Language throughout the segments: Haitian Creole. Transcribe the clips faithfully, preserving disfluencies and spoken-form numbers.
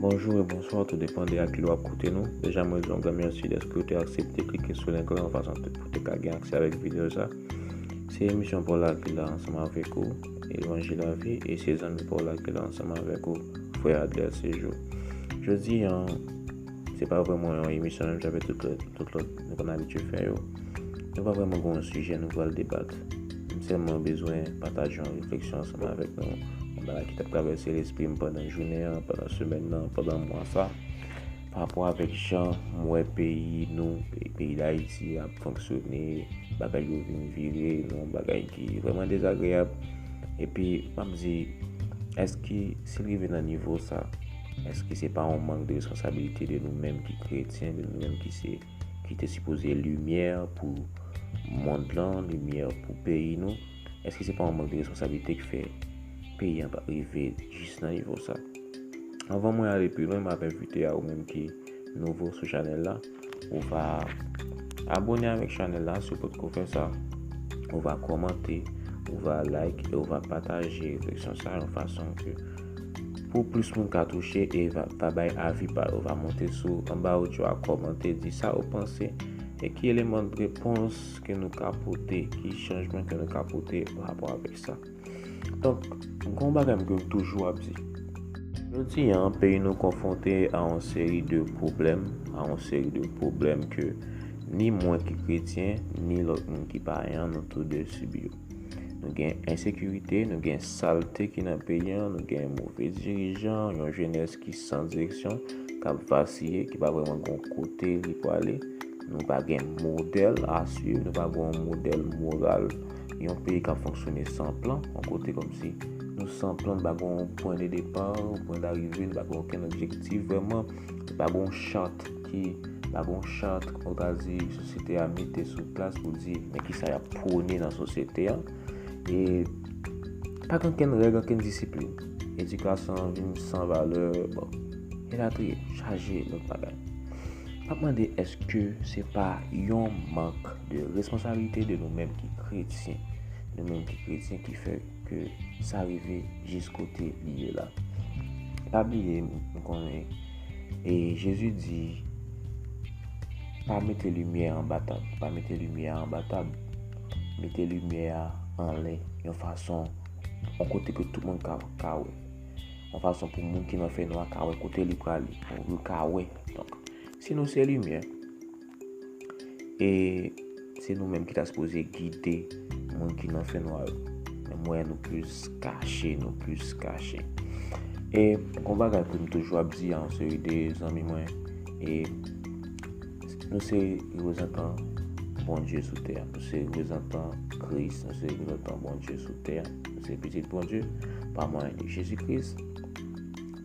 Bonjou e bonswa, tou depann de a ki lè w ap koute nou. Deja, mwen di w yon gran mèsi dèske w te aksepte klike sou link la yon fason pou te ka gen aksè avèk videyo sa. Se emisyon Pawòl la ki la ansanm avèk ou, Evanjil Lavi, e se zanmi Pawòl la ki la ansanm avèk ou, frè Adler Sejou. Jodi a, se pa vrèman yon emisyon menm jan avèk tout lòt, tout lòt nou konn abitye fè yo. Nou pa vrèman gen yon sijè nou pral debat. M sèlman bezwen pataje yon refleksyon ansanm avèk nou. Yon bagay ki t ap travèse lespri m pandan jounen an, pandan semèn nan, pandan mwa sa. Pa rapò avèk jan m wè peyi nou, peyi, peyi Dayiti ap fonksyone, bagay yo vin vire nan yon bagay ki vrèman dezagreyab. Epi, m ap di, èske si l rive nan nivo sa, èske se pa yon mank de responsabilite de nou menm ki kretyen, de nou menm ki se, ki te sipoze limyè pou mond lan, limyè pou peyi nou? Èske se pa yon mank de responsabilite ki fè peyi an pa rive jis nan nivo sa? Anvan mwen ale pi lwen, m ap envite a ou menm ki nouvo sou chanèl la, ou va abone avèk chanèl la si w potko fè sa, ou va kòmante, ou va like e ou va pataje refleksyon sa yon fason ke pou plis moun ka touche e va, va bay avi pa yo, va monte sou anba odyo a, kòmante, di sa ou panse e ki eleman de repons ke nou ka pote, ki chanjman ke nou ka pote pa rapò avèk sa. Donk, gen yon bagay ke m toujou ap di. Jodi a, peyi nou konfwonte a yon seri de pwoblèm, a yon seri de pwoblèm ke ni mwen ki kretyen, ni lòt moun ki payen, nou tou de sibi yo. Nou gen ensekirite, nou gen salte ki nan peyi an, nou gen move dirijan, yon jenès ki san direksyon, k ap vasiye, ki pa vrèman gen yon kote li prale. Nou pa gen modèl a swiv, nou pa gen yon modèl moral. Yon peyi k ap fonksyone san plan, yon kote kòmsi nou san plan, nou pa gen yon pwen de depa, yon pwen darive, nou pa gen okenn objektif vrèman, nou pa gen yon chat ki, pa gen yon chat, ou ka di, sosyete a mete sou plas pou di men kisa y ap pwone nan sosyete a. E pa gen okenn règ, okenn disiplin. Edikasyon an vin san valè, bon, elatriye, chaje lòt bagay. M ap mande, èske se pa yon mank de responsablite de nou menm ki kretyen, nou menm ki kretyen ki fè ke sa rive jis kote li ye la? Pa bliye, m konnen, e Jezi di, pa mete limyè anba tab, pa mete limyè a anba tab, mete limyè a anlè, yon fason, yon kote ke tout moun ka, ka wè. Yon fason pou moun ki nan fènwa ka wè kote li prale, pou yo ka wè. Donk, si nou se limyè, e se nou menm ki ta sipoze gide moun ki nan fènwa yo. Men m wè nou plis kache, nou plis kache. E yon bagay ke m toujou ap di a yon seri de zanmi mwen, e nou se reprezantan Bondye sou tè a. Nou se reprezantan Kris, nou se reprezantan Bondye sou tè a. Nou se pitit Bondye pa mwayen de Jezi Kris.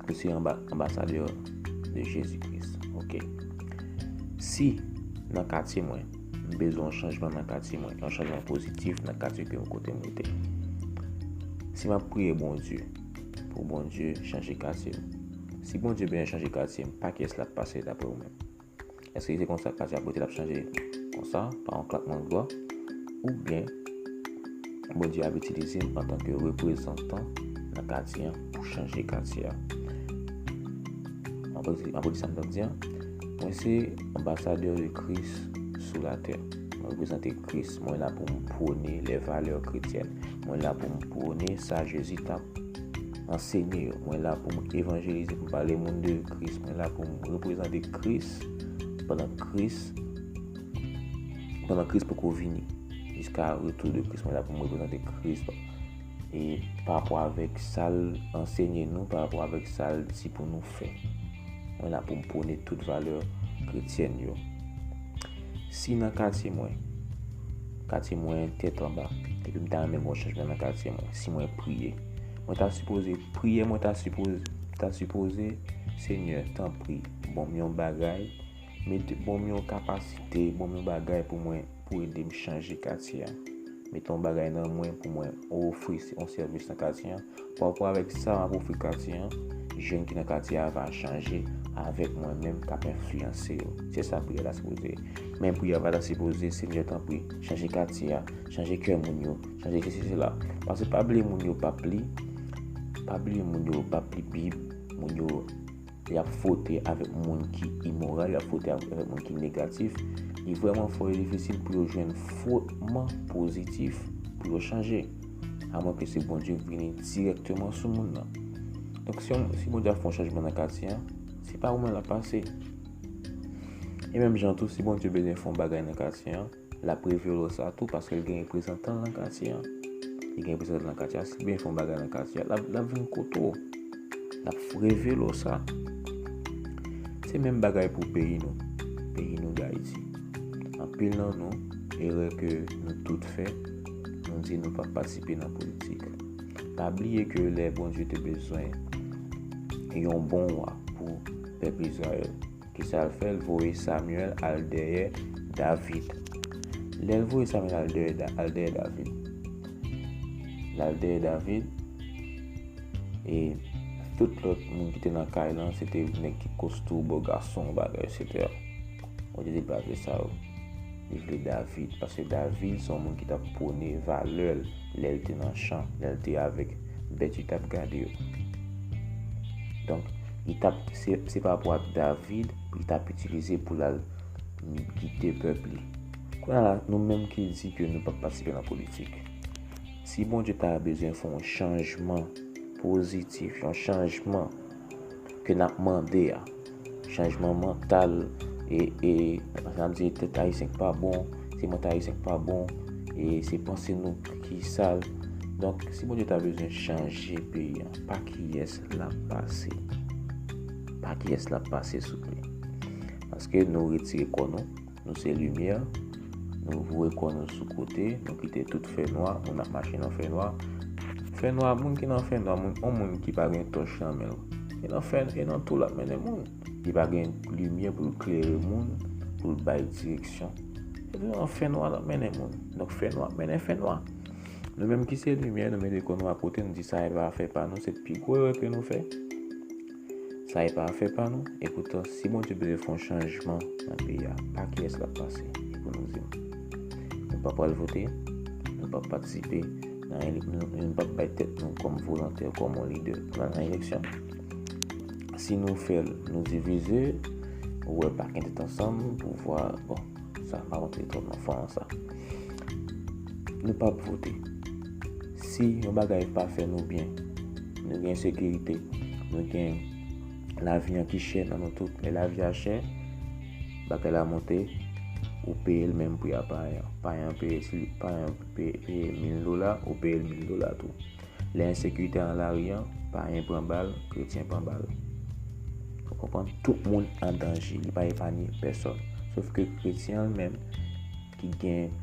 Nou se anba, anbasadè de Jezi Kris. Oke. Si nan katye mwen, m bezwen yon chanjman nan katye mwen, yon chanjman pozitif nan katye ke kote m rete. Si m ap priye Bondye, pou Bondye chanje katye m. Si Bondye bezwen chanje katye m, pa kiyès l ap pase daprè ou menm? Èske se konsa katye ap rete l ap chanje konsa, pa yon klakman dwa? Oubyen, Bondye ap itilize m antanke reprezantan nan katye an pou chanje katye a? M ap redi, m ap redi sa m t ap di a. Mwen se anbasadè de Kris sou latè. Mwen reprezante Kris. Mwen la pou m pwone lè valè kretyèn. Mwen la pou m pwone sa Jezi t ap ansenye yo. Mwen la pou m evanjelize, pou m pale moun de Kris. Mwen la pou m reprezante Kris pandan Kris, pandan Kris poko vini. Jiska retou de Kris, mwen la pou m reprezante Kris. E pa rapò avèk sa l ansenye nou, pa rapò avèk sa l di pou nou fè. Mwen la pou m pwone tout valè kretyèn yo. Si nan katye mwen, katye mwen tèt anba, epi m ta renmen gen yon chanjman nan katye mwen, si mwen priye, mwen ta sipoze, priyè mwen ta sipoze, ta sipoze, Senyè, tanpri, ban m yon bagay, mete, ban m yon kapasite, ban m yon bagay pou mwen, pou ede m chanje katye a. Mete yon bagay nan mwen pou mwen ofri yon sèvis nan katye a. Pa rapò avèk sa m ap ofri katye a, jèn ki nan katye a va chanje avèk mwen menm k ap enfliyanse yo. Se sa priyè la sipoze. Men priyè pa ta sipoze, Senyè, tanpri, chanje katye a, chanje kè moun yo, chanje sesi, sela. Paske pa bliye moun yo p ap li, pa bliye moun yo p ap li Bib, moun yo y ap fwote avèk moun ki imoral, y ap fwote avèk moun ki negatif, li vrèman fò e difisil pou yo jwenn fwotman pozitif pou yo chanje. Amwen ke se Bondye k vini dirèkteman sou moun nan. Donk, si, yon, si Bondye ap fè yon chanjman nan katye a, se pa ou menm l ap pase. E menm jan tou, si Bondye bezwen fè yon bagay nan katye a, l ap revele w sa tou, paske l gen reprezantan l nan katye a. Li gen reprezantan l nan katye a, si l bezwen fè yon bagay nan katye a, l ap, l ap vin kote w. L ap revele w sa. Se menm bagay pou peyi nou. Peyi nou Dayiti. Anpil nan nou, erè ke nou tout fè, nou di nou p ap patisipe nan politik. Pa bliye ke lè Bondye te bezwen yon bon wa pou pèp Izrayèl, kisa l fè? L voye Samyèl al dèyè David. Lè l voye Samyèl al dèyè, al dèyè David, l al dèyè David, e tout lòt moun ki te nan kay lan, se te nèg ki kostou, bo gason, bagay, etsetera. Bondye di l pa vle sa yo. Li vle David, paske David se yon moun ki t ap pwone valè l lè l te nan chan, lè l te avèk bèt li t ap gade yo. Donk, li t ap, se, se pa rapò ak David pou li t ap itilize pou l al gide pèp li. Kounye a la, nou menm ki di ke nou p ap patisipe nan politik, si Bondye ta bezwen fè yon chanjman pozitif, yon chanjman ke n ap mande a, chanjman mantal, e, e, paske n ap di tèt ayisyen k pa bon, se mant ayisyen k pa bon, e se panse nou ki sal. Donk, si Bondye ta bezwen chanje peyi a, pa kiyès l ap pase? Pa kiyès l ap pase, souple? Paske nou retire kò nou, nou se limyè, nou voye kò nou sou kote, nou kite tout fènwa, moun ap mache nan fènwa. Fènwa, moun ki nan fènwa, moun, yon moun ki pa gen tòch nan men l. E nan fè, e nan twou l ap mennen moun. Li pa gen limyè pou l klere moun, pou l bay direksyon. E tou nan fènwa l ap mennen moun. Donk fènwa ap mennen fènwa. Nou menm ki se limyè, nou mete kò nou akote, nou di sa e pa afè pa nou, se pi gwo erè ke nou fè. Sa e pa afè pa nou, e poutan, si Bondye bezwen fè yon chanjman nan peyi a, pa kiyès l ap pase? E pou nou di m, nou pa pral vote, nou pa patisipe nan ele-, nou, nou pa bay tèt nou kòm volontè, kòm yon lidè pou n al nan eleksyon. Si nou fè l, nou divize, ou wè pa gen tèt ansanm, pouvwa, bon, sa, m pa rantre twòp nan fon an sa. Nou p ap vote. Si yon bagay pa fè nou byen, nou gen ensekirite, nou gen lavi an ki chè nan nou tout, lè lavi a chè, bagay la monte, ou peye l menm pri a payen an. Payen an peye, si payen an pe-, peye mil dola, ou peye l mil dola tou. Lè ensekirite an lari an, payen pran bal, kretyen pran bal. Ou konprann? Tout moun an danje, li pa epanye pèsòn. Sof ke kretyen an li menm, ki gen,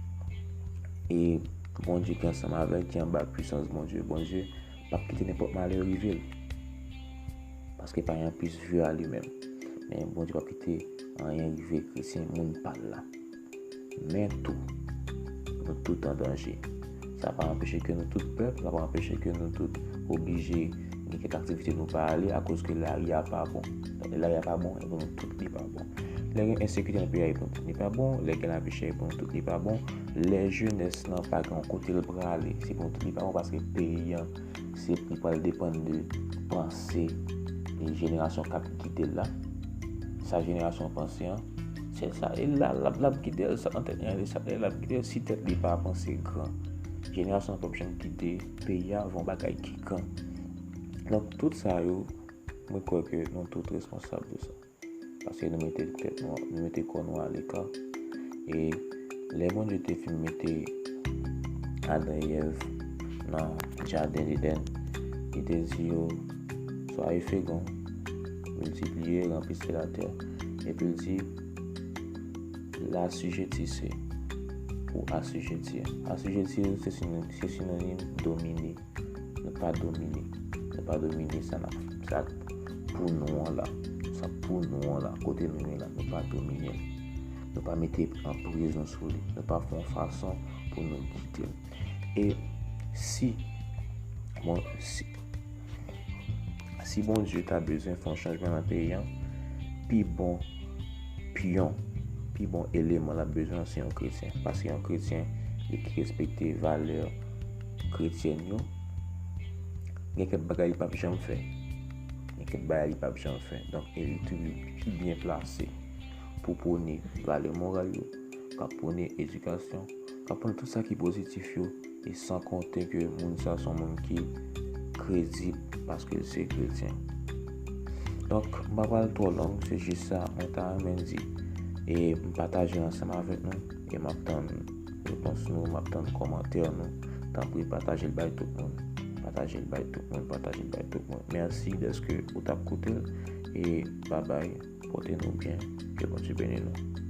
e Bondye ki ansanm avè l, ki anba pwisans Bondye. Bondye p ap kite nenpòt malè rive l. Paske pa yon plis vye a li menm. Men Bondye p ap kite anyen rive kretyen moun pa l la. Men tou, nou tout an danje. Sa pa anpeche ke nou tout pè, sa pa anpeche ke nou tout oblije gen kèk aktivite nou pa ale akoz ke lari a pa bon. Donk, lè lari a pa bon, e pou nou tout li pa bon. Lè gen ensekirite nan peyi a, e pou nou tout li pa bon. Lè gen lavi chè, e pou nou tout li pa bon. Lè jenès lan pa gen yon kote l prale, se pou nou tout li pa bon paske peyi an, se, li pral depann de panse e jenerasyon k ap kite l la. Sa jenerasyon panse an, se sa, e la, l ap, l ap kite l, sa nan tèt li, sa l ap kite l, si tèt li pa panse gran. Jenerasyon an p ap janm kite peyi a avè yon bagay ki gran. Donk, tout sa yo, mwen kwè ke nou tout responsab de sa. Paske nou mete tèt nou, nou mete kò nou aleka. E lè Bondye te fin mete Adan e Èv nan jaden Edenn, li te di yo, soyez féconds, multipliez, remplissez la terre. Epi l di, assujettissez ou assujettir. Assujettir, se sino-, se sinonim domine. Nou pa domine. Nou pa domine sa n ap, sa k pou nou an la. Sa k pou nou an la. Kote nou ye la, nou pa domine l. Nou pa mete anprez nou sou li. Nou pa fè yon fason pou nou kite l. E si, bon, si, si Bondye ta bezwen fè yon chanjman nan peyi an, pi bon pyon, pi bon eleman l ap bezwen an, se yon kretyen. Paske yon kretyen, li ki respekte valè kretyèn yo, gen kèk bagay li p ap janm fè. Gen kèk bagay li p ap janm fè. Donk, e li tou li pi byen plase pou pwone valè moral yo, k ap pwone edikasyon, k ap pwone tout sa ki pozitif yo, e san konte ke moun sa se yon moun ki kredib paske l se kretyen. Donk, m pa pral twò long, se jis sa mwen ta renmen di. E m pataje l ansanm avèk nou, e m ap tann repons nou, m ap tann kòmantè nou. Tanpri, pataje l bay tout moun. Pataje l bay tout moun, pataje l bay tout moun. Mèsi dèske ou t ap koute l, e babay, pote nou byen, ke Bondye beni nou.